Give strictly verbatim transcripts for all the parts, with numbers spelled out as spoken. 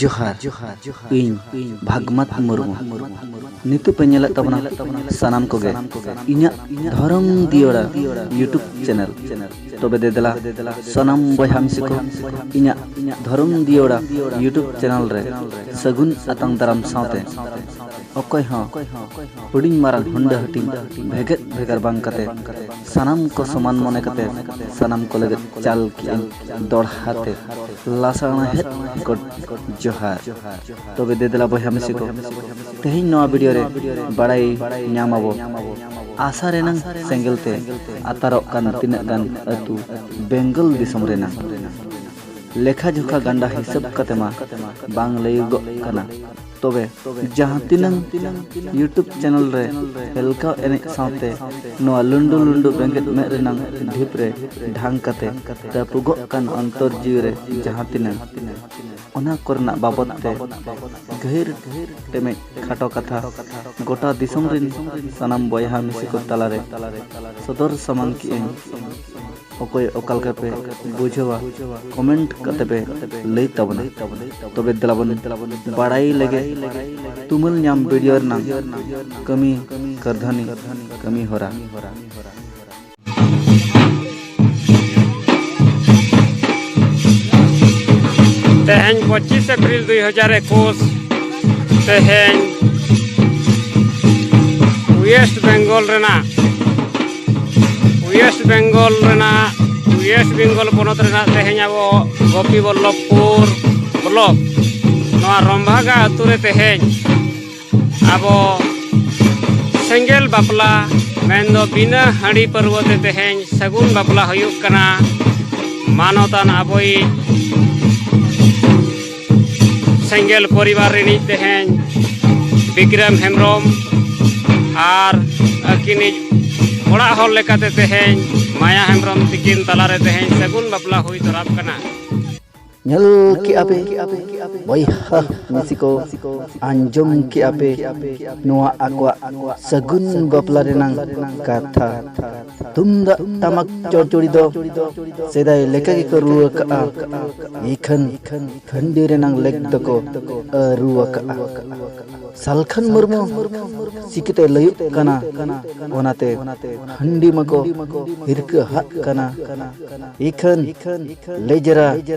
ᱡᱚᱦᱟᱨ, ᱤᱧ ᱵᱷᱟᱜᱽᱢᱟᱛ ᱢᱩᱨᱢᱩ᱾ ᱱᱤᱛᱚᱜ ᱯᱮ ᱧᱮᱞᱮᱫ ᱛᱟᱵᱚᱱᱟ ᱥᱟᱱᱟᱢ ᱠᱚᱜᱮ ᱤᱧᱟᱹᱜ ᱫᱷᱚᱨᱚᱢ ᱫᱤᱭᱚᱲᱟ YouTube ᱪᱮᱱᱮᱞ᱾ ᱛᱚᱵᱮ ᱫᱮ ᱫᱮᱞᱟ ᱥᱟᱱᱟᱢ ᱵᱚᱭᱦᱟ ᱢᱤᱥᱤ ᱠᱚ ᱤᱧᱟᱹᱜ ᱫᱷᱚᱨᱚᱢ ᱫᱤᱭᱚᱲᱟ YouTube ᱪᱮᱱᱮᱞ ᱨᱮ ᱥᱟᱹᱜᱩᱱ ᱟᱛᱟᱝ ᱫᱟᱨᱟᱢ ᱥᱟᱶᱛᱮ ᱚᱠᱚᱭ ᱦᱚᱸ ᱦᱩᱰᱤᱧ ᱢᱟᱨᱟᱝ ᱦᱩᱱᱰᱟᱹ ᱦᱟᱹᱴᱤᱧ ᱵᱷᱮᱜᱮᱫ ᱵᱷᱮᱜᱟᱨ ᱵᱟᱝ ᱠᱟᱛᱮ ᱥᱟᱱᱟᱢ ᱠᱚ ᱥᱚᱢᱟᱱ ᱢᱚᱱᱮ ᱠᱟᱛᱮ ᱥᱟᱱᱟᱢ ᱠᱚ ᱞᱟᱹᱜᱤᱫ ᱪᱟᱞ ᱠᱮᱜᱼᱟᱹᱧ ᱫᱚᱲᱦᱟ ᱛᱮ ᱞᱟᱥᱟᱬᱦᱮᱫ ᱜᱚᱰ ᱡᱚᱦᱟᱨ᱾ ᱛᱚᱵᱮ ᱫᱮ ᱫᱮᱞᱟ ᱵᱚᱭᱦᱟ ᱢᱤᱥᱤ ᱠᱚ, ᱛᱮᱦᱮᱧ ᱱᱚᱣᱟ ᱵᱷᱤᱰᱤᱭᱳ ᱨᱮ ᱵᱟᱲᱟᱭ ᱧᱟᱢ ᱟᱵᱚ ᱟᱥᱟ ᱨᱮᱱᱟᱝ ᱥᱮᱸᱜᱮᱞ ᱛᱮ ᱟᱛᱟᱨᱚᱜ ᱠᱟᱱ ᱛᱤᱱᱟᱹᱜ ᱜᱟᱱ ᱟᱹᱛᱩ ᱵᱮᱝᱜᱚᱞ ᱫᱤᱥᱚᱢ ᱨᱮᱱᱟᱝ᱾ ᱞᱮᱠᱷᱟ ᱡᱚᱠᱷᱟ ᱜᱟᱱᱰᱟ ᱦᱤᱥᱟᱹᱵ ᱠᱟᱛᱮ ᱢᱟ ᱵᱟᱝ ᱞᱟᱹᱭᱚᱜᱚᱜ ᱠᱟᱱᱟ᱾ ᱛᱚᱵᱮ ᱡᱟᱦᱟᱸ ᱛᱤᱱᱟᱹᱝ YouTube ᱪᱮᱱᱮᱞ ᱨᱮ ᱦᱮᱞᱠᱟᱣ ᱮᱱᱮᱡ ᱥᱟᱶᱛᱮ ᱱᱚᱣᱟ ᱞᱩᱸᱰᱩ ᱞᱩᱸᱰᱩ ᱵᱮᱸᱜᱮᱫ ᱢᱮᱫ ᱨᱮᱱᱟᱝ ᱰᱷᱤᱯ ᱨᱮ ᱰᱷᱟᱝ ᱠᱟᱛᱮ ᱨᱟᱹᱯᱩᱜᱚᱜ ᱠᱟᱱ ᱚᱱᱛᱚᱨ ᱡᱤᱣᱤ ᱨᱮ ᱡᱟᱦᱟᱸ ᱛᱤᱱᱟᱹᱝ, ᱚᱱᱟ ᱠᱚᱨᱮᱱᱟᱜ ᱵᱟᱵᱚᱫ ᱛᱮ ᱜᱟᱹᱦᱤᱨ ᱴᱮᱢᱮᱡ ᱠᱷᱟᱴᱚ ᱠᱟᱛᱷᱟ ᱜᱚᱴᱟ ᱫᱤᱥᱚᱢ ᱨᱤᱱ ᱥᱟᱱᱟᱢ ᱵᱚᱭᱦᱟ ᱢᱤᱥᱤ ᱠᱚ ᱛᱟᱞᱟᱨᱮ ᱥᱚᱫᱚᱨ ᱥᱟᱢᱟᱝ ᱠᱮᱜᱼᱟᱹᱧ᱾ ᱚᱠᱚᱭ ᱚᱠᱟ ᱞᱮᱠᱟ ᱯᱮ ᱵᱩᱡᱷᱟᱹᱣᱟ, ᱠᱚᱢᱮᱱᱴ ᱠᱟᱛᱮ ᱯᱮ ᱞᱟᱹᱭ ᱛᱟᱵᱚᱱᱟ᱾ ᱛᱚᱵᱮ ᱫᱮᱞᱟ ᱵᱚᱱ ᱵᱟᱲᱟᱭ ᱞᱮᱜᱮ ᱛᱩᱢᱟᱹᱞ ᱧᱟᱢ ᱵᱷᱤᱰᱤᱭᱳ ᱨᱮᱱᱟᱜ ᱠᱟᱹᱢᱤ ᱠᱟᱹᱨᱫᱷᱟᱹᱱᱤ ᱠᱟᱹᱢᱤ ᱦᱚᱨᱟ᱾ ᱛᱮᱦᱮᱧ ᱯᱚᱸᱪᱤᱥ ᱮᱯᱨᱤᱞ ᱫᱩᱭ ᱦᱟᱡᱟᱨ ᱮᱠᱩᱥ, ᱛᱮᱦᱮᱧ ᱳᱭᱮᱥᱴ ᱵᱮᱝᱜᱚᱞ ᱨᱮᱱᱟᱜ, ᱳᱭᱮᱥᱴ ᱵᱮᱝᱜᱚᱞ ᱨᱮᱱᱟᱜ, ᱳᱭᱮᱥᱴ ᱵᱮᱝᱜᱚᱞ ᱯᱚᱱᱚᱛ ᱨᱮᱱᱟᱜ ᱛᱮᱦᱮᱧ ᱟᱵᱚ ᱜᱳᱯᱤᱵᱚᱞᱞᱚᱵᱷᱯᱩᱨ ᱵᱞᱚᱠ, ᱱᱚᱣᱟ ᱨᱚᱢᱵᱷᱟᱜᱟ ᱟᱹᱛᱩ ᱨᱮ ᱛᱮᱦᱮᱧ ᱟᱵᱚ ᱥᱮᱸᱜᱮᱞ ᱵᱟᱯᱞᱟ, ᱢᱮᱱᱫᱚ ᱵᱤᱱᱟᱹ ᱦᱟᱺᱰᱤ ᱯᱟᱹᱨᱣᱟᱹ ᱛᱮ ᱛᱮᱦᱮᱧ ᱥᱟᱹᱜᱩᱱ ᱵᱟᱯᱞᱟ ᱦᱩᱭᱩᱜ ᱠᱟᱱᱟ᱾ ᱢᱟᱱᱚᱛᱟᱱ ᱟᱵᱚᱭᱤᱡ ᱥᱮᱸᱜᱮᱞ ᱯᱚᱨᱤᱵᱟᱨ ᱨᱤᱱᱤᱡ ᱛᱮᱦᱮᱧ ᱵᱤᱠᱨᱚᱢ ᱦᱮᱢᱵᱨᱚᱢ ᱟᱨ ᱟᱹᱠᱤᱱᱤᱡ ᱚᱲᱟᱜ ᱦᱚᱲ ᱞᱮᱠᱟᱛᱮ ᱛᱮᱦᱮᱧ ᱢᱟᱭᱟ ᱦᱮᱢᱵᱨᱚᱢ ᱛᱤᱠᱤᱱ ᱛᱟᱞᱟᱨᱮ ᱛᱮᱦᱮᱧ ᱥᱟᱹᱜᱩᱱ ᱵᱟᱯᱞᱟ ᱦᱩᱭ ᱛᱚᱨᱟᱜ ᱠᱟᱱᱟ᱾ ᱧᱮᱞ ᱠᱮᱜᱼᱟ ᱯᱮ ᱵᱚᱭᱦᱟ ᱢᱤᱥᱤ ᱠᱚ, ᱟᱸᱡᱚᱢ ᱠᱮᱜᱼᱟ ᱯᱮ ᱱᱚᱣᱟ ᱟᱠᱚᱣᱟᱜ ᱥᱟᱹᱜᱩᱱ ᱵᱟᱯᱞᱟ ᱨᱮᱱᱟᱝ ᱠᱟᱛᱷᱟ᱾ ᱛᱩᱢᱫᱟᱜ ᱴᱟᱢᱟᱠ ᱪᱚᱲᱪᱚᱲᱤ ᱫᱚ ᱥᱮᱫᱟᱭ ᱞᱮᱠᱟ ᱜᱮᱠᱚ ᱨᱩ ᱟᱠᱟᱜᱼᱟ, ᱤᱠᱷᱟᱹᱱ ᱦᱟᱺᱰᱤ ᱨᱮᱱᱟᱝ ᱞᱮᱠ ᱫᱚᱠᱚ ᱟᱹᱨᱩ ᱟᱠᱟᱜᱼᱟ᱾ ᱥᱟᱞᱠᱷᱟᱱ ᱢᱩᱨᱢᱩ ᱥᱤᱠᱤᱛᱮ ᱞᱟᱹᱭᱩᱜ ᱠᱟᱱᱟ, ᱚᱱᱟᱛᱮ ᱦᱟᱺᱰᱤ ᱢᱟᱠᱚ ᱦᱤᱨᱠᱟᱹ ᱦᱟᱜ ᱠᱟᱱᱟ᱾ ᱤᱠᱷᱟᱹᱱ ᱞᱮᱡᱨᱟ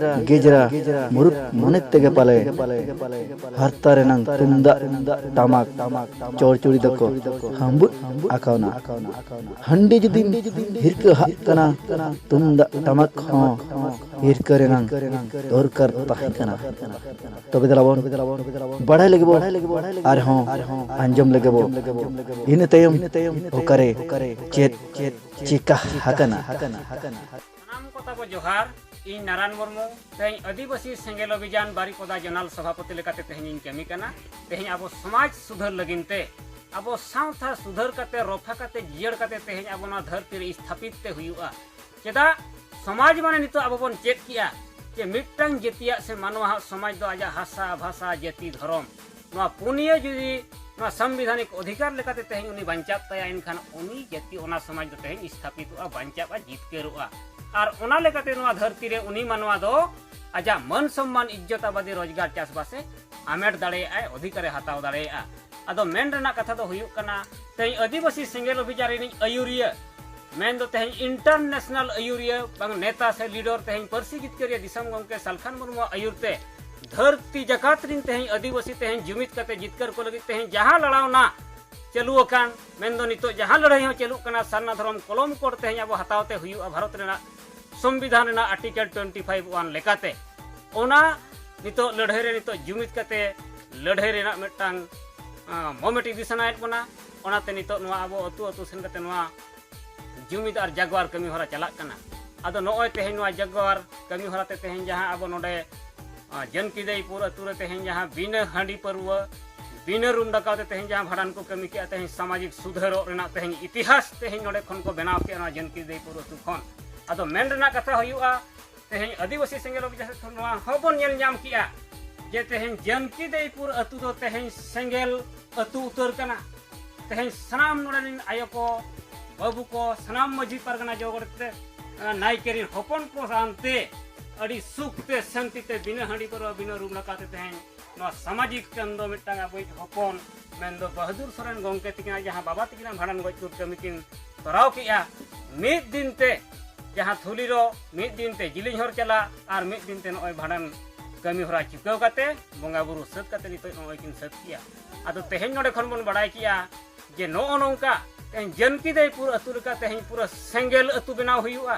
ᱜᱮᱡᱨᱟ ᱢᱩᱨᱩᱠ ᱢᱚᱱᱮ ᱛᱮᱜᱮ ᱯᱟᱞᱮ ᱦᱟᱨᱛᱟ ᱨᱮᱱᱟᱝ ᱛᱩᱢᱫᱟᱜ ᱴᱟᱢᱟᱠ ᱪᱚᱲᱪᱚᱲᱤ ᱫᱚᱠᱚ ᱦᱟᱹᱢᱵᱩᱫ ᱟᱠᱟᱣᱱᱟ᱾ ᱦᱟᱺᱰᱤ ᱡᱩᱫᱤᱢ ᱦᱤᱨᱠᱟᱹ ᱦᱟᱜ ᱠᱟᱱᱟ, ᱛᱩᱢᱫᱟᱜ ᱴᱟᱢᱟᱠ ᱦᱚᱸ ᱦᱤᱨᱠᱟᱹ ᱨᱮᱱᱟᱝ ᱫᱚᱨᱠᱟᱨ ᱛᱟᱦᱮᱸ ᱠᱟᱱᱟ᱾ ᱛᱚᱵᱮ ᱫᱮᱞᱟ ᱵᱚᱱ ᱵᱟᱲᱟᱭ ᱞᱟᱹᱜᱤᱫ ᱵᱚᱱ ᱟᱨᱦᱚᱸ ᱟᱸᱡᱚᱢ ᱞᱟᱹᱜᱤᱫ ᱵᱚᱱ᱾ ᱤᱱᱟᱹ ᱛᱟᱭᱚᱢ ᱚᱠᱟᱨᱮ ᱪᱮᱫ ᱪᱮᱠᱟ ᱟᱠᱟᱱᱟ? ᱥᱟᱱᱟᱢ ᱠᱚ ᱛᱟᱵᱚ ᱡᱚᱦᱟᱨ, ᱤᱧ ᱱᱟᱨᱟᱭᱚᱱ ᱢᱩᱨᱢᱩ᱾ ᱛᱮᱦᱮᱧ ᱟᱹᱫᱤᱵᱟᱹᱥᱤ ᱥᱮᱸᱜᱮᱞ ᱚᱵᱷᱤᱡᱟᱱ ᱵᱟᱨᱤᱯᱚᱫᱟ ᱡᱚᱱᱟᱞ ᱥᱚᱵᱷᱟᱯᱚᱛᱤ ᱞᱮᱠᱟᱛᱮ ᱛᱮᱦᱮᱧ ᱤᱧ ᱠᱟᱹᱢᱤ ᱠᱟᱱᱟ᱾ ᱛᱮᱦᱮᱧ ᱟᱵᱚ ᱥᱚᱢᱟᱡᱽ ᱥᱩᱫᱷᱟᱹᱨ ᱞᱟᱹᱜᱤᱫ ᱛᱮ, ᱟᱵᱚ ᱥᱟᱶᱛᱟ ᱥᱩᱫᱷᱟᱹᱨ ᱠᱟᱛᱮ, ᱨᱚᱯᱷᱟ ᱠᱟᱛᱮ, ᱡᱤᱭᱟᱹᱲ ᱠᱟᱛᱮ ᱛᱮᱦᱮᱧ ᱟᱵᱚ ᱱᱚᱣᱟ ᱫᱷᱟᱹᱨᱛᱤ ᱨᱮ ᱥᱛᱷᱟᱯᱤᱛ ᱛᱮ ᱦᱩᱭᱩᱜᱼᱟ᱾ ᱪᱮᱫᱟᱜ? ᱥᱚᱢᱟᱡᱽ ᱢᱟᱱᱮ ᱱᱤᱛᱚᱜ ᱟᱵᱚ ᱵᱚᱱ ᱪᱮᱫ ᱠᱮᱜᱼᱟ ᱡᱮ ᱢᱤᱫᱴᱟᱝ ᱡᱟᱹᱛᱤᱭᱟᱜ ᱥᱮ ᱢᱟᱱᱣᱟᱣᱟᱜ ᱥᱚᱢᱟᱡᱽ ᱫᱚ ᱟᱡᱟᱜ ᱦᱟᱥᱟ, ᱵᱷᱟᱥᱟ, ᱡᱟᱹᱛᱤ, ᱫᱷᱚᱨᱚᱢ, ᱱᱚᱣᱟ ᱯᱩᱱᱭᱟᱹ ᱡᱩᱫᱤ ᱱᱚᱣᱟ ᱥᱟᱝᱵᱤᱫᱷᱟᱱᱤᱠ ᱚᱫᱷᱤᱠᱟᱨ ᱞᱮᱠᱟᱛᱮ ᱛᱮᱦᱮᱧ ᱩᱱᱤ ᱵᱟᱧᱪᱟᱜ ᱛᱟᱭᱟ, ᱮᱱᱠᱷᱟᱱ ᱩᱱᱤ ᱡᱟᱹᱛᱤ, ᱚᱱᱟ ᱥᱚᱢᱟᱡᱽ ᱫᱚ ᱛᱮᱦᱮᱧ ᱥᱛᱷᱟᱯᱤᱛᱚᱜᱼᱟ, ᱵᱟᱧᱪᱟᱜᱼᱟ, ᱡᱤᱛᱠᱟᱹᱨᱚᱜᱼᱟ᱾ ᱟᱨ ᱚᱱᱟ ᱞᱮᱠᱟᱛᱮ ᱱᱚᱣᱟ ᱫᱷᱟᱹᱨᱛᱤ ᱨᱮ ᱩᱱᱤ ᱢᱟᱱᱣᱟ ᱫᱚ ᱟᱡᱟᱜ ᱢᱟᱹᱱ ᱥᱚᱢᱢᱟᱱ, ᱤᱡᱽᱡᱚᱛ ᱟᱵᱟᱫᱤ, ᱨᱳᱡᱽᱜᱟᱨ, ᱪᱟᱥᱵᱟᱥᱮ ᱟᱢᱮᱴ ᱫᱟᱲᱮᱭᱟᱜᱼᱟᱭ, ᱚᱫᱷᱤᱠᱟᱨᱮ ᱦᱟᱛᱟᱣ ᱫᱟᱲᱮᱭᱟᱜᱼᱟ᱾ ᱟᱫᱚ ᱢᱮᱱ ᱨᱮᱱᱟᱜ ᱠᱟᱛᱷᱟ ᱫᱚ ᱦᱩᱭᱩᱜ ᱠᱟᱱᱟ, ᱛᱮᱦᱮᱧ ᱟᱹᱫᱤᱵᱟᱹᱥᱤ ᱥᱮᱸᱜᱮᱞ ᱚᱵᱷᱤᱡᱟᱱ ᱨᱤᱱᱤᱡ ᱟᱹᱭᱩᱨᱤᱭᱟᱹ, ᱢᱮᱱᱫᱚ ᱛᱮᱦᱮᱧ ᱤᱱᱴᱟᱨᱱᱮᱥᱱᱟᱞ ᱟᱹᱭᱩᱨᱤᱭᱟᱹ ᱵᱟᱝ ᱱᱮᱛᱟ ᱥᱮ ᱞᱤᱰᱟᱨ, ᱛᱮᱦᱮᱧ ᱯᱟᱹᱨᱥᱤ ᱡᱤᱛᱠᱟᱹᱨᱤᱭᱟᱹ ᱫᱤᱥᱚᱢ ᱜᱚᱢᱠᱮ ᱥᱟᱞᱠᱷᱟᱱ ᱢᱩᱨᱢᱩᱣᱟᱜ ᱟᱹᱭᱩᱨ ᱛᱮ ᱫᱷᱟᱹᱨᱛᱤ ᱡᱟᱠᱟᱛ ᱨᱤᱱ ᱛᱮᱦᱮᱧ ᱟᱹᱫᱤᱵᱟᱹᱥᱤ ᱛᱮᱦᱮᱧ ᱡᱩᱢᱤᱫ ᱠᱟᱛᱮ ᱡᱤᱛᱠᱟᱹᱨ ᱠᱚ ᱞᱟᱹᱜᱤᱫ ᱛᱮᱦᱮᱧ ᱡᱟᱦᱟᱸ ᱞᱟᱲᱟᱣᱱᱟ ᱪᱟᱹᱞᱩ ᱟᱠᱟᱱ, ᱢᱮᱱᱫᱚ ᱱᱤᱛᱚᱜ ᱡᱟᱦᱟᱸ ᱞᱟᱹᱲᱦᱟᱹᱭ ᱦᱚᱸ ᱪᱟᱹᱞᱩᱜ ᱠᱟᱱᱟ, ᱥᱟᱨᱱᱟ ᱫᱷᱚᱨᱚᱢ ᱠᱚᱞᱚᱢ ᱠᱳᱰ ᱛᱮᱦᱮᱧ ᱟᱵᱚ ᱦᱟᱛᱟᱣ ᱛᱮ ᱦᱩᱭᱩᱜᱼᱟ, ᱵᱷᱟᱨᱚᱛ ᱨᱮᱱᱟᱜ ᱥᱚᱝᱵᱤᱫᱷᱟᱱ ᱨᱮᱱᱟᱜ ᱟᱨᱴᱤᱠᱮᱞ ᱴᱩᱭᱮᱱᱴᱤ ᱯᱷᱟᱭᱤᱵᱷ ᱚᱣᱟᱱ ᱞᱮᱠᱟᱛᱮ᱾ ᱚᱱᱟ ᱱᱤᱛᱚᱜ ᱞᱟᱹᱲᱦᱟᱹᱭ ᱨᱮ ᱱᱤᱛᱚᱜ ᱡᱩᱢᱤᱫ ᱠᱟᱛᱮ ᱞᱟᱹᱲᱦᱟᱹᱭ ᱨᱮᱱᱟᱜ ᱢᱤᱫᱴᱟᱝ, ᱟᱸ, moment ᱤᱫᱤ ᱥᱟᱱᱟᱭᱮᱫ ᱵᱚᱱᱟ᱾ ᱚᱱᱟᱛᱮ ᱱᱤᱛᱚᱜ ᱱᱚᱣᱟ ᱟᱵᱚ ᱟᱹᱛᱩ ᱟᱹᱛᱩ ᱥᱮᱱ ᱠᱟᱛᱮ ᱱᱚᱣᱟ ᱡᱩᱢᱤᱫ ᱟᱨ ᱡᱟᱜᱽᱣᱟᱨ ᱠᱟᱹᱢᱤ ᱦᱚᱨᱟ ᱪᱟᱞᱟᱜ ᱠᱟᱱᱟ᱾ ᱟᱫᱚ ᱱᱚᱜᱼᱚᱭ ᱛᱮᱦᱮᱧ ᱱᱚᱣᱟ ᱡᱟᱜᱽᱣᱟᱨ ᱠᱟᱹᱢᱤ ᱦᱚᱨᱟ ᱛᱮ ᱛᱮᱦᱮᱧ ᱡᱟᱦᱟᱸ ᱟᱵᱚ ᱱᱚᱰᱮ, ᱟᱸ, ᱡᱟᱹᱱᱠᱤᱫᱟᱹᱭᱯᱩᱨ ᱟᱹᱛᱩ ᱨᱮ ᱛᱮᱦᱮᱧ ᱡᱟᱦᱟᱸ ᱵᱤᱱᱟᱹ ᱦᱟᱺᱰᱤ ᱯᱟᱹᱨᱣᱟᱹ, ᱵᱤᱱᱟᱹ ᱨᱩᱢ ᱰᱟᱠᱟᱣ ᱛᱮ ᱛᱮᱦᱮᱧ ᱡᱟᱦᱟᱸ ᱵᱷᱟᱸᱰᱟᱱ ᱠᱚ ᱠᱟᱹᱢᱤ ᱠᱮᱜᱼᱟ, ᱛᱮᱦᱮᱧ ᱥᱟᱢᱟᱡᱤᱠ ᱥᱩᱫᱷᱟᱹᱨᱚᱜ ᱨᱮᱱᱟᱜ ᱛᱮᱦᱮᱧ ᱤᱛᱤᱦᱟᱥ ᱛᱮᱦᱮᱧ ᱱᱚᱰᱮ ᱠᱷᱚᱱ ᱠᱚ ᱵᱮᱱᱟᱣ ᱠᱮᱜᱼᱟ ᱱᱚᱣᱟ ᱡᱟᱹᱱᱠᱤᱫᱟᱹᱭᱯᱩᱨ ᱟᱹᱛᱩ ᱠᱷᱚᱱ᱾ ᱟᱫᱚ ᱢᱮᱱ ᱨᱮᱱᱟᱜ ᱠᱟᱛᱷᱟ ᱦᱩᱭᱩᱜᱼᱟ, ᱛᱮᱦᱮᱧ ᱟᱹᱫᱤᱵᱟᱹᱥᱤ ᱥᱮᱸᱜᱮᱞ ᱚᱵᱷᱤᱡᱟᱱ ᱥᱮᱫ ᱠᱷᱚᱱ ᱱᱚᱣᱟ ᱦᱚᱸᱵᱚᱱ ᱧᱮᱞ ᱧᱟᱢ ᱠᱮᱜᱼᱟ ᱡᱮ ᱛᱮᱦᱮᱧ ᱡᱟᱱᱠᱤ ᱫᱟᱹᱭᱯᱩᱨ ᱟᱹᱛᱩ ᱫᱚ ᱛᱮᱦᱮᱧ ᱥᱮᱸᱜᱮᱞ ᱟᱹᱛᱩ ᱩᱛᱟᱹᱨ ᱠᱟᱱᱟ᱾ ᱛᱮᱦᱮᱧ ᱥᱟᱱᱟᱢ ᱱᱚᱰᱮ ᱨᱮᱱ ᱟᱭᱳ ᱠᱚ, ᱵᱟᱹᱵᱩ ᱠᱚ, ᱥᱟᱱᱟᱢ ᱢᱟᱹᱡᱷᱤ ᱯᱟᱨᱜᱟᱱᱟ ᱡᱚᱜᱚᱲ ᱛᱮ, ᱱᱟᱭᱠᱮ ᱨᱮᱱ ᱦᱚᱯᱚᱱ ᱠᱚ ᱥᱟᱶᱛᱮ ᱟᱹᱰᱤ ᱥᱩᱠ ᱛᱮ, ᱥᱟᱹᱱᱛᱤ ᱛᱮ, ᱵᱤᱱᱟᱹ ᱦᱟᱺᱰᱤ ᱯᱟᱹᱨᱣᱟᱹ, ᱵᱤᱱᱟᱹ ᱨᱩᱢ ᱰᱟᱠᱟ ᱛᱮ ᱛᱮᱦᱮᱧ ᱱᱚᱣᱟ ᱥᱟᱢᱟᱡᱤᱠ ᱠᱟᱹᱢᱤ ᱫᱚ ᱢᱤᱫᱴᱟᱝ ᱟᱵᱚᱭᱤᱡ ᱦᱚᱯᱚᱱ ᱢᱮᱱᱫᱚ ᱵᱟᱦᱟᱫᱩᱨ ᱥᱚᱨᱮᱱ ᱜᱚᱢᱠᱮ ᱛᱤᱠᱤᱱᱟᱜ ᱡᱟᱦᱟᱸ ᱵᱟᱵᱟ ᱛᱤᱠᱤᱱᱟᱜ ᱵᱷᱟᱸᱰᱟᱱ ᱜᱚᱡ ᱜᱩᱨ ᱠᱟᱹᱢᱤ ᱠᱤᱱ ᱛᱚᱨᱟᱣ ᱠᱮᱜᱼᱟ, ᱢᱤᱫ ᱫᱤᱱ ᱛᱮ ᱡᱟᱦᱟᱸ ᱛᱷᱩᱞᱤ ᱨᱚ ᱢᱤᱫ ᱫᱤᱱ ᱛᱮ ᱡᱤᱞᱤᱧ ᱦᱚᱨ ᱪᱟᱞᱟᱜ ᱟᱨ ᱢᱤᱫ ᱫᱤᱱ ᱛᱮ ᱱᱚᱜᱼᱚᱭ ᱵᱷᱟᱸᱰᱟᱱ ᱠᱟᱹᱢᱤ ᱦᱚᱨᱟ ᱪᱩᱠᱟᱹᱣ ᱠᱟᱛᱮ ᱵᱚᱸᱜᱟ ᱵᱩᱨᱩ ᱥᱟᱹᱛ ᱠᱟᱛᱮ ᱱᱤᱛᱚᱜ ᱱᱚᱜᱼᱚᱭ ᱠᱤᱱ ᱥᱟᱹᱛ ᱠᱮᱜᱼᱟ᱾ ᱟᱫᱚ ᱛᱮᱦᱮᱧ ᱱᱚᱰᱮ ᱠᱷᱚᱱ ᱵᱚᱱ ᱵᱟᱲᱟᱭ ᱠᱮᱜᱼᱟ ᱡᱮ ᱱᱚᱜᱼᱚ ᱱᱚᱝᱠᱟ ᱛᱮᱦᱮᱧ ᱡᱟᱹᱱᱠᱤ ᱫᱟᱹᱭᱯᱩᱨ ᱟᱹᱛᱩ ᱞᱮᱠᱟ ᱛᱮᱦᱮᱧ ᱯᱩᱨᱟᱹ ᱥᱮᱸᱜᱮᱞ ᱟᱹᱛᱩ ᱵᱮᱱᱟᱣ ᱦᱩᱭᱩᱜᱼᱟ,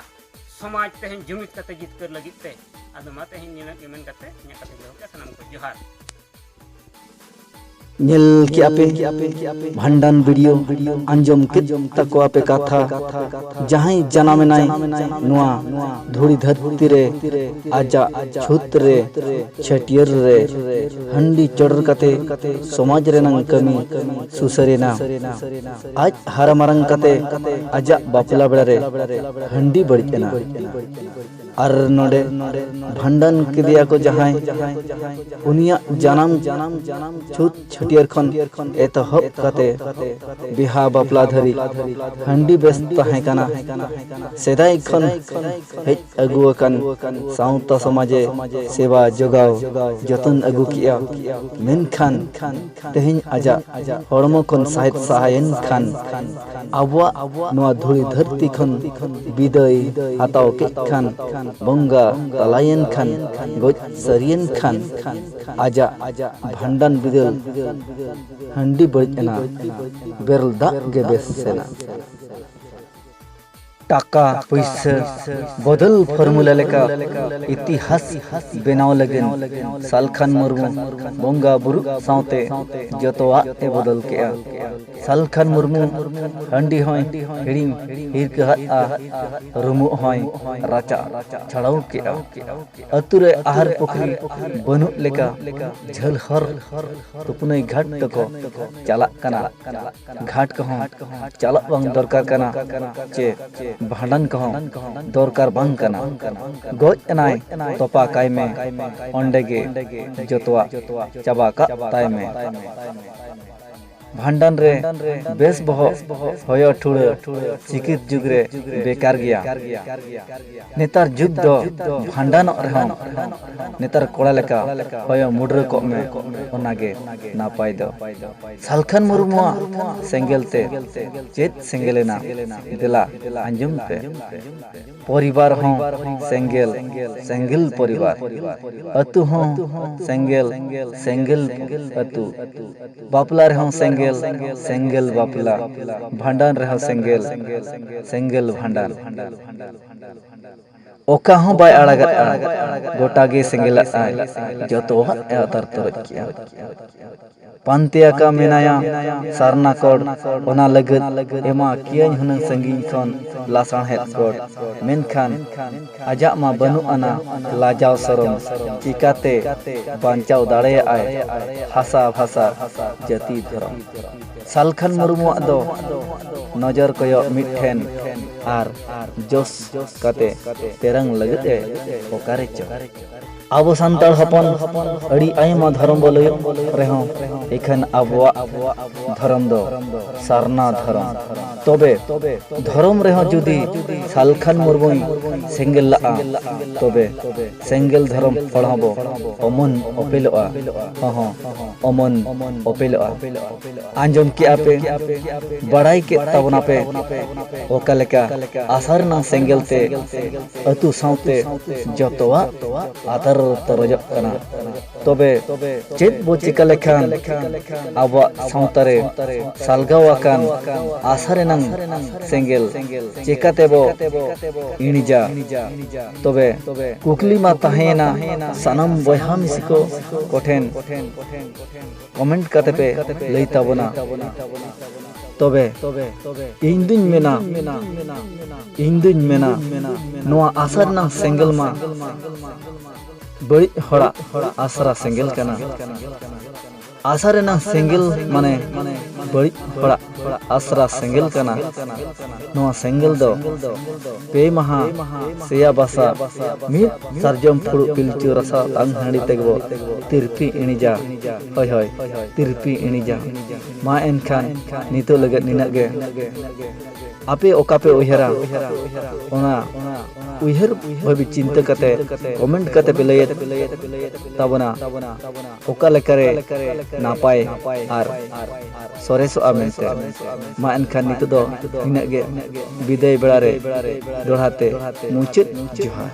ᱥᱚᱢᱟᱡᱽ ᱛᱮᱦᱮᱧ ᱡᱩᱢᱤᱫ ᱠᱟᱛᱮ ᱡᱤᱛᱠᱟᱹᱨ ᱞᱟᱹᱜᱤᱫ ᱛᱮ᱾ ᱟᱫᱚ ᱢᱟ ᱛᱮᱦᱮᱧ ᱱᱤᱱᱟᱹᱜ ᱜᱮ ᱢᱮᱱ ᱠᱟᱛᱮ ᱤᱧᱟᱹᱜ ᱠᱟᱛᱷᱟᱧ ᱫᱚᱦᱚ ᱠᱮᱜᱼᱟ᱾ ᱥᱟᱱᱟᱢ ᱠᱚ ᱡᱚᱦᱟᱨ᱾ ᱧᱮᱞ ᱠᱮᱜᱼᱟ ᱯᱮ ᱵᱷᱟᱱᱰᱟᱱ ᱵᱷᱤᱰᱤᱭᱳ, ᱟᱸᱡᱚᱢ ᱠᱮᱫ ᱛᱟᱠᱚᱣᱟ ᱯᱮ ᱠᱟᱛᱷᱟ᱾ ᱡᱟᱦᱟᱸᱭ ᱡᱟᱱᱟᱢᱮᱱᱟᱭ ᱱᱚᱣᱟ ᱫᱷᱩᱲᱤ ᱫᱷᱟᱹᱨᱛᱤ ᱨᱮ, ᱟᱡᱟᱜ ᱪᱷᱩᱛ ᱨᱮ, ᱪᱷᱟᱹᱴᱭᱟᱹᱨ ᱨᱮ, ᱦᱟᱺᱰᱤ ᱪᱚᱰᱚᱨ ᱠᱟᱛᱮ ᱥᱚᱢᱟᱡᱽ ᱨᱮᱱᱟᱝ ᱠᱟᱹᱢᱤ ᱥᱩᱥᱟᱹᱨᱮᱱᱟ᱾ ᱟᱡ ᱦᱟᱨᱟ ᱢᱟᱨᱟᱝ ᱠᱟᱛᱮ ᱟᱡᱟᱜ ᱵᱟᱯᱞᱟ ᱵᱮᱲᱟ ᱨᱮ ᱦᱟᱺᱰᱤ ᱵᱟᱹᱲᱤᱡ ᱮᱱᱟ᱾ ᱟᱨ ᱱᱚᱰᱮ ᱵᱷᱟᱸᱰᱟᱱ ᱠᱮᱫᱮᱭᱟ ᱠᱚ ᱡᱟᱦᱟᱸᱭ, ᱩᱱᱤᱭᱟᱜ ᱡᱟᱱᱟᱢ ᱪᱷᱩᱛ ᱪᱷᱟᱹᱴᱭᱟᱹᱨ ᱠᱷᱚᱱ ᱮᱛᱚᱦᱚᱵ ᱠᱟᱛᱮ ᱵᱤᱦᱟ ᱵᱟᱯᱞᱟ ᱫᱷᱟᱹᱨᱤᱡ ᱦᱟᱺᱰᱤ ᱵᱮᱥ ᱛᱟᱦᱮᱸ ᱠᱟᱱᱟ᱾ ᱥᱮᱫᱟᱭ ᱠᱷᱚᱱ ᱦᱮᱡ ᱟᱹᱜᱩ ᱟᱠᱟᱱ ᱥᱟᱶᱛᱟ ᱥᱚᱢᱟᱡᱮ ᱥᱮᱵᱟ ᱡᱚᱜᱟᱣ ᱡᱚᱛᱚᱱ ᱟᱹᱜᱩ ᱠᱮᱜᱼᱟ᱾ ᱢᱮᱱᱠᱷᱟᱱ ᱛᱮᱦᱮᱧ ᱟᱡᱟᱜ ᱦᱚᱲᱢᱚ ᱠᱷᱚᱱ ᱥᱟᱦᱮᱫ ᱥᱟᱦᱟᱭᱮᱱ ᱠᱷᱟᱱ, ᱟᱵᱚᱣᱟᱜ ᱱᱚᱣᱟ ᱫᱷᱩᱲᱤ ᱫᱷᱟᱹᱨᱛᱤ ᱠᱷᱚᱱ ᱵᱤᱫᱟᱹᱭ ᱦᱟᱛᱟᱣ ᱠᱮᱫ ᱠᱷᱟᱱ, ᱵᱚᱸᱜᱟ ᱛᱟᱞᱟᱭᱮᱱ ᱠᱷᱟᱱ, ᱜᱚᱡ ᱥᱟᱹᱨᱤᱭᱮᱱ ᱠᱷᱟᱱ, ᱟᱡᱟᱜ ᱵᱷᱟᱸᱰᱟᱱ ᱵᱤᱫᱟᱹᱞ ᱦᱟᱺᱰᱤ ᱵᱟᱹᱲᱤᱡ ᱮᱱᱟ, ᱵᱮᱨᱮᱞ ᱫᱟᱜ ᱜᱮ ᱵᱮᱥ ᱮᱱᱟ᱾ ᱴᱟᱠᱟ ᱯᱩᱭᱥᱟᱹ ᱵᱚᱫᱚᱞ ᱯᱷᱚᱨᱢᱩᱞᱟ ᱞᱮᱠᱟ ᱤᱛᱤᱦᱟᱥ ᱵᱮᱱᱟᱣ ᱞᱟᱹᱜᱤᱫ ᱥᱟᱞᱠᱷᱟᱱ ᱢᱩᱨᱢᱩ ᱵᱚᱸᱜᱟ ᱵᱩᱨᱩ ᱥᱟᱶᱛᱮ ᱡᱚᱛᱚᱣᱟᱜ ᱮ ᱵᱚᱫᱚᱞ ᱠᱮᱜᱼᱟ᱾ ᱥᱟᱞᱠᱷᱟᱱ ᱢᱩᱨᱢᱩ ᱦᱟᱺᱰᱤ ᱦᱚᱸᱭ ᱦᱤᱲᱤᱧ ᱦᱤᱨᱠᱟᱹ ᱦᱟᱫᱼᱟ, ᱨᱩᱢᱩᱜ ᱦᱚᱸᱭ ᱨᱟᱪᱟ ᱪᱷᱟᱲᱟᱣ ᱠᱮᱜᱼᱟ᱾ ᱟᱹᱛᱩ ᱨᱮ ᱟᱦᱟᱨ ᱯᱩᱠᱷᱨᱤ ᱵᱟᱹᱱᱩᱜ ᱞᱮᱠᱟ ᱡᱷᱟᱹᱞ ᱦᱚᱨ ᱛᱩᱯᱱᱟᱹᱭ ᱜᱷᱟᱴ ᱛᱮᱠᱚ ᱪᱟᱞᱟᱜ ᱠᱟᱱᱟ᱾ ᱜᱷᱟᱴ ᱠᱚᱦᱚᱸ ᱪᱟᱞᱟᱜ ᱵᱟᱝ ᱫᱚᱨᱠᱟᱨ ᱠᱟᱱᱟ ᱪᱮ ᱵᱷᱟᱸᱰᱟᱱ ᱠᱚᱦᱚᱸ ᱫᱚᱨᱠᱟᱨ ᱵᱟᱝ ᱠᱟᱱᱟ᱾ ᱜᱚᱡ ᱮᱱᱟᱭ, ᱛᱚᱯᱟ ᱠᱟᱭ ᱢᱮ, ᱚᱸᱰᱮ ᱜᱮ ᱡᱚᱛᱚᱣᱟᱜ ᱪᱟᱵᱟ ᱠᱟᱜ ᱛᱟᱭ ᱢᱮ᱾ ᱵᱷᱟᱸᱰᱟᱱ ᱨᱮ ᱵᱮᱥ ᱵᱚᱦᱚᱜ ᱦᱚᱭᱚ ᱴᱷᱩᱲᱟᱹ ᱥᱤᱠᱤᱛ ᱡᱩᱜᱽ ᱨᱮ ᱵᱮᱠᱟᱨ ᱜᱮᱭᱟ᱾ ᱱᱮᱛᱟᱨ ᱡᱩᱜᱽ ᱫᱚ ᱵᱷᱟᱸᱰᱟᱱᱚᱜ ᱨᱮᱦᱚᱸ ᱱᱮᱛᱟᱨ ᱠᱚᱲᱟ ᱞᱮᱠᱟ ᱦᱚᱭᱚ ᱢᱩᱰᱨᱟᱹ ᱠᱚᱜ ᱢᱮ, ᱚᱱᱟᱜᱮ ᱱᱟᱯᱟᱭ ᱫᱚ᱾ ᱥᱟᱞᱠᱷᱟᱱ ᱢᱩᱨᱢᱩᱣᱟᱜ ᱥᱮᱸᱜᱮᱞ ᱛᱮ ᱪᱮᱫ ᱥᱮᱸᱜᱮᱞ ᱮᱱᱟ? ᱫᱮᱞᱟ ᱟᱸᱡᱚᱢ ᱯᱮ᱾ ᱯᱚᱨᱤᱵᱟᱨ ᱦᱚᱸ ᱥᱮᱸᱜᱮᱞ, ᱥᱮᱸᱜᱮᱞ ᱯᱚᱨᱤᱵᱟᱨ᱾ ᱟᱹᱛᱩ ᱦᱚᱸ ᱥᱮᱸᱜᱮᱞ, ᱥᱮᱸᱜᱮᱞ ᱟᱹᱛᱩ᱾ ᱵᱟᱯᱞᱟ ᱨᱮᱦᱚᱸ ᱥᱮᱸᱜᱮᱞ, ᱥᱮᱸᱜᱮᱞ ᱵᱟᱯᱞᱟ᱾ ᱵᱷᱟᱸᱰᱟᱱ ᱨᱮᱦᱚᱸ ᱥᱮᱸᱜᱮᱞ, ᱥᱮᱸᱜᱮᱞ ᱵᱷᱟᱸᱰᱟᱱ᱾ ᱚᱠᱟ ᱦᱚᱸ ᱵᱟᱭ ᱟᱲᱟᱜᱟᱜᱼᱟ, ᱜᱚᱴᱟ ᱜᱮ ᱥᱮᱸᱜᱮᱞᱟᱜᱼᱟᱭ, ᱡᱚᱛᱚᱣᱟᱜ ᱮ ᱟᱛᱟᱨ ᱛᱚᱨᱚᱡ ᱠᱮᱜᱼᱟ᱾ ᱯᱟᱱᱛᱮ ᱟᱠᱟ ᱢᱮᱱᱟᱭᱟ ᱥᱟᱨᱱᱟ ᱠᱚᱲ, ᱚᱱᱟ ᱞᱟᱹᱜᱤᱫ ᱮᱢᱟ ᱠᱤᱭᱟᱹᱧ ᱦᱩᱱᱟᱹᱝ ᱥᱟᱺᱜᱤᱧ ᱠᱷᱚᱱ ᱞᱟᱥᱟᱬᱦᱮᱫ ᱜᱚᱲ᱾ ᱢᱮᱱᱠᱷᱟᱱ ᱟᱡᱟᱜ ᱢᱟ ᱵᱟᱹᱱᱩᱜ ᱟᱱᱟ ᱞᱟᱡᱟᱣ ᱥᱚᱨᱚᱢ, ᱪᱤᱠᱟᱛᱮ ᱵᱟᱧᱪᱟᱣ ᱫᱟᱲᱮᱭᱟᱜᱼᱟᱭ ᱦᱟᱥᱟ ᱵᱷᱟᱥᱟ ᱡᱟᱹᱛᱤ ᱫᱷᱚᱨᱚᱢ? ᱥᱟᱞᱠᱷᱟᱱ ᱢᱩᱨᱢᱩᱣᱟᱜ ᱫᱚ ᱱᱚᱡᱚᱨ ᱠᱚᱭᱚᱜ ᱢᱤᱫ ᱴᱷᱮᱱ ᱟᱨ ᱡᱚᱥ ᱠᱟᱛᱮ ᱛᱮᱨᱟᱝ ᱞᱟᱹᱜᱤᱫ ᱮ ᱚᱠᱟᱨᱮ ᱪᱚ᱾ ᱟᱵᱚ ᱥᱟᱱᱛᱟᱲ ᱦᱚᱯᱚᱱ ᱟᱹᱰᱤ ᱟᱭᱢᱟ ᱫᱷᱚᱨᱚᱢ ᱵᱚ ᱞᱟᱹᱭ ᱨᱮᱦᱚᱸ, ᱮᱠᱷᱟᱱ ᱟᱵᱚᱣᱟᱜ ᱫᱷᱚᱨᱚᱢ ᱫᱚ ᱥᱟᱨᱱᱟ ᱫᱷᱚᱨᱚᱢ᱾ ᱛᱚᱵᱮ ᱫᱷᱚᱨᱚᱢ ᱨᱮᱦᱚᱸ ᱡᱩᱫᱤ ᱥᱟᱞᱠᱷᱟᱱ ᱢᱩᱨᱢᱩᱭ ᱥᱮᱸᱜᱮᱞ ᱞᱟᱜᱼᱟ, ᱛᱚᱵᱮ ᱥᱮᱸᱜᱮᱞ ᱫᱷᱚᱨᱚᱢ ᱦᱚᱲ ᱦᱚᱸᱵᱚ ᱚᱢᱚᱱ ᱚᱯᱮᱞᱚᱜᱼᱟ, ᱦᱚᱸ ᱦᱚᱸ ᱚᱢᱚᱱ ᱚᱯᱮᱞᱚᱜᱼᱟ᱾ ᱟᱸᱡᱚᱢ ᱠᱮᱜᱼᱟ ᱯᱮ, ᱵᱟᱲᱟᱭ ᱠᱮᱫ ᱛᱟᱵᱚᱱᱟᱯᱮ, ᱚᱠᱟ ᱞᱮᱠᱟ ᱟᱥᱟ ᱨᱮᱱᱟᱜ ᱥᱮᱸᱜᱮᱞ ᱛᱮ ᱟᱹᱛᱩ ᱥᱟᱶᱛᱮ ᱡᱚᱛᱚᱣᱟᱜ ᱟᱛᱟᱨ ᱛᱚᱨᱚᱡᱚᱜ ᱠᱟᱱᱟ᱾ ᱛᱚᱵᱮ ᱪᱮᱫ ᱵᱚ ᱪᱤᱠᱟ ᱞᱮᱠᱷᱟᱱ ᱟᱵᱚᱣᱟᱜ ᱥᱟᱶᱛᱟ ᱨᱮ ᱥᱟᱞᱜᱟᱣ ᱟᱠᱟᱱ ᱟᱥᱟ ᱨᱮᱱᱟᱝ ᱥᱮᱸᱜᱮᱞ ᱪᱮᱠᱟᱛᱮ ᱵᱚ ᱤᱬᱤᱡᱟ? ᱛᱚᱵᱮ ᱠᱩᱠᱞᱤ ᱢᱟ ᱛᱟᱦᱮᱸᱭᱮᱱᱟ ᱥᱟᱱᱟᱢ ᱵᱚᱭᱦᱟ ᱢᱤᱥᱤ ᱠᱚ ᱠᱚᱴᱷᱮᱱ, ᱠᱚᱢᱮᱱᱴ ᱠᱟᱛᱮ ᱯᱮ ᱞᱟᱹᱭ ᱛᱟᱵᱚᱱᱟ᱾ ᱛᱚᱵᱮ ᱤᱧ ᱫᱩᱧ ᱢᱮᱱᱟ, ᱤᱧ ᱫᱩᱧ ᱢᱮᱱᱟ, ᱱᱚᱣᱟ ᱟᱥᱟ ᱨᱮᱱᱟᱝ ᱥᱮᱸᱜᱮᱞ ᱢᱟ ᱵᱟᱹᱲᱤᱡ ᱦᱚᱲᱟᱜ ᱟᱥᱨᱟ ᱥᱮᱸᱜᱮᱞ ᱠᱟᱱᱟ᱾ ᱟᱥᱟ ᱨᱮᱱᱟᱝ ᱥᱮᱸᱜᱮᱞ ᱢᱟᱱᱮ ᱵᱟᱹᱲᱤᱡ ᱦᱚᱲᱟᱜ ᱟᱥᱨᱟ ᱥᱮᱸᱜᱮᱞ ᱠᱟᱱᱟ᱾ ᱱᱚᱣᱟ ᱥᱮᱸᱜᱮᱞ ᱫᱚ ᱯᱮ ᱢᱟᱦᱟ ᱥᱮᱭᱟ ᱵᱟᱥᱟ ᱢᱤᱫ ᱥᱟᱨᱡᱚᱢ ᱯᱷᱩᱲᱩᱜ ᱯᱤᱞᱪᱩ ᱨᱟᱥᱟ ᱛᱟᱝ ᱦᱟᱺᱰᱤ ᱛᱮᱜᱮ ᱵᱚ ᱛᱤᱨᱯᱤ ᱤᱬᱤᱡᱟ᱾ ᱦᱳᱭ, ᱦᱳᱭ, ᱛᱤᱨᱯᱤ ᱤᱬᱤᱡᱟ᱾ ᱢᱟ ᱮᱱᱠᱷᱟᱱ ᱱᱤᱛᱚᱜ ᱞᱟᱹᱜᱤᱫ ᱱᱤᱱᱟᱹᱜ ᱜᱮ᱾ ᱟᱯᱮ ᱚᱠᱟ ᱯᱮ ᱩᱭᱦᱟᱹᱨᱟ, ᱚᱱᱟ ᱩᱭᱦᱟᱹᱨ ᱵᱷᱟᱹᱵᱤ ᱪᱤᱱᱛᱟᱹ ᱠᱟᱛᱮ comment ᱠᱟᱛᱮ ᱯᱮ ᱞᱟᱹᱭᱮᱫ ᱛᱟᱵᱚᱱᱟ, ᱚᱠᱟ ᱞᱮᱠᱟᱨᱮ ᱱᱟᱯᱟᱭ ᱟᱨ ᱥᱚᱨᱮᱥᱚᱜᱼᱟ ᱢᱮᱱᱛᱮ᱾ ᱢᱟ ᱮᱱᱠᱷᱟᱱ ᱱᱤᱛᱚᱜ ᱫᱚ ᱱᱤᱱᱟᱹᱜ ᱜᱮ᱾ ᱵᱤᱫᱟᱹᱭ ᱵᱮᱲᱟ ᱨᱮ ᱫᱚᱦᱲᱟ ᱛᱮ ᱢᱩᱪᱟᱹᱫ ᱡᱚᱦᱟᱨ᱾